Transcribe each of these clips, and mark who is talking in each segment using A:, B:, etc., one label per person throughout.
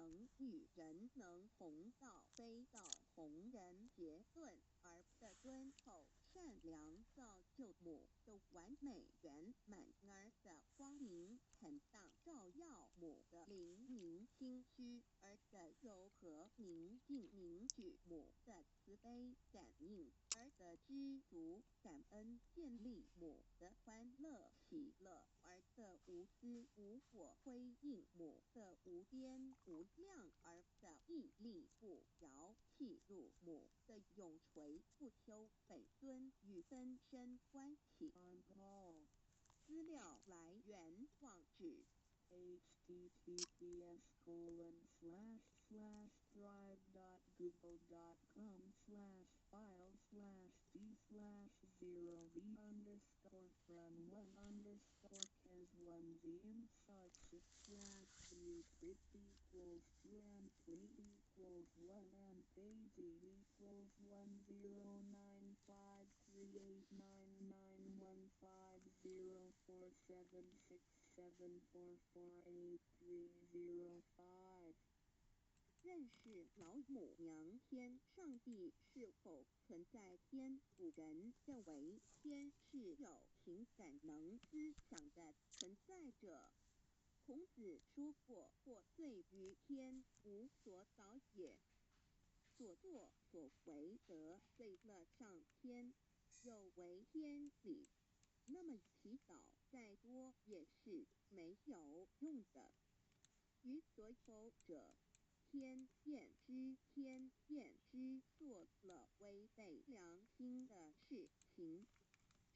A: 能与人能弘道非道弘人节钝而的敦厚善良造就母的完美圆满儿的光明坦荡照耀母的灵明清虚儿的柔和宁静凝聚母的慈悲感应儿的知足感恩建立母的欢乐喜乐儿的无私无我辉映母的无边无量儿的屹立不摇契入母的永垂不朽本尊与分身关系。
B: On call.
A: 资料来源网址
B: https://drive.google.com/file/d/0v_frun1_kes1 z inside/view script equals 2 and play equals 1 and page equals 109538999150476744830 5。
A: 认识老母娘天上帝是否存在天？古人认为天是有情感能思想的存在者。孔子说过：“获罪于天，无所早也。”所作所为得罪了上天，有违天理，那么祈祷再多也是没有用的。于所有者，天厌之，天厌之做了违背良心的事情，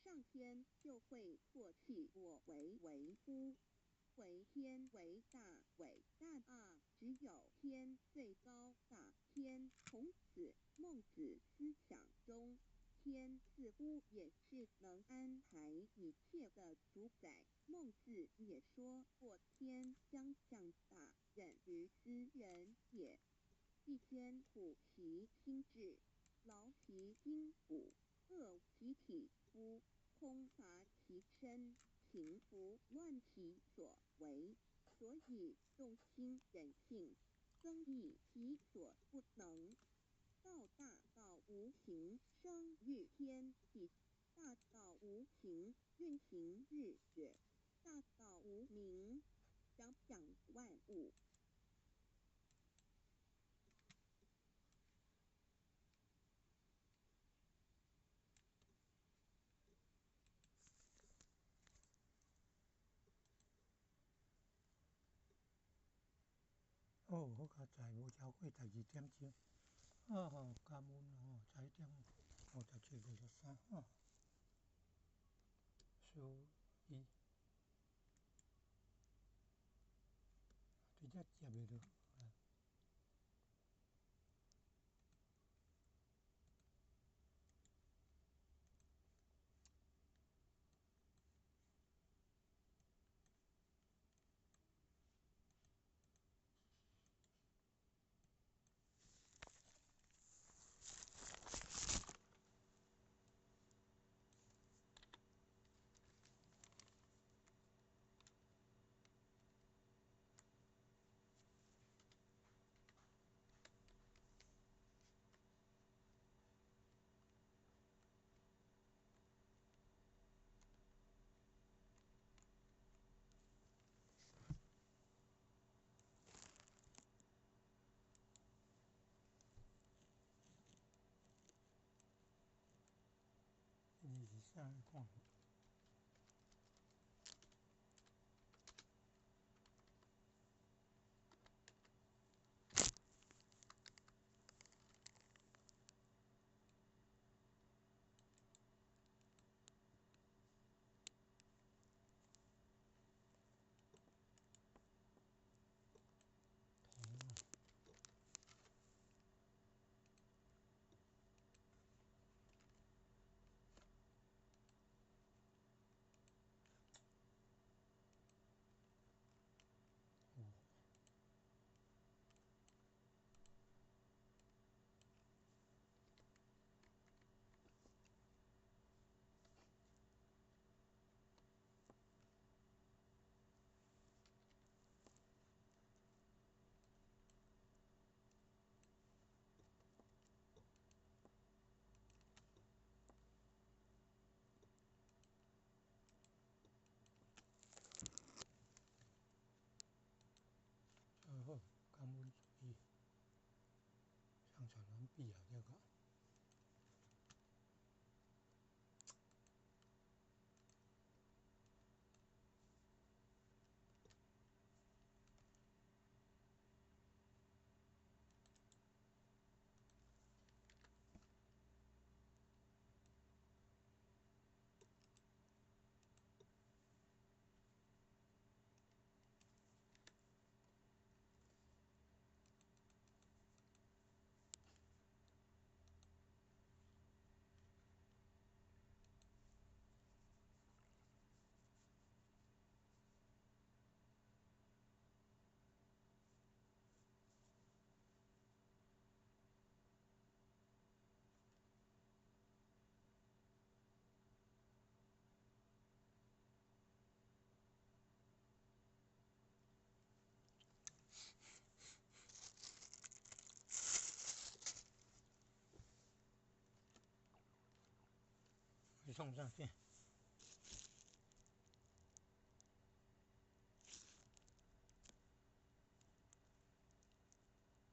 A: 上天就会唾弃我为为乎？为天为大，伟大啊！只有天最高大。天，孔子、孟子思想中，天似乎也是能安排一切的主宰。孟子也说过：“天将降大任于斯人也，必先苦其心志，劳其筋骨，饿其体肤，空乏其身，行拂乱其所为，所以动心忍性，增益其所不能。”道大道无形，生于天地；大道无形，运行日月；大道无名，长养万物。
C: 哦，好佳哉，無超過12點鐘。啊吼，感恩吼，7點57、53吼。所以，直接接的就好啦。伊是啥看？好，感恩主。上傳完畢啊，這個。創啥先？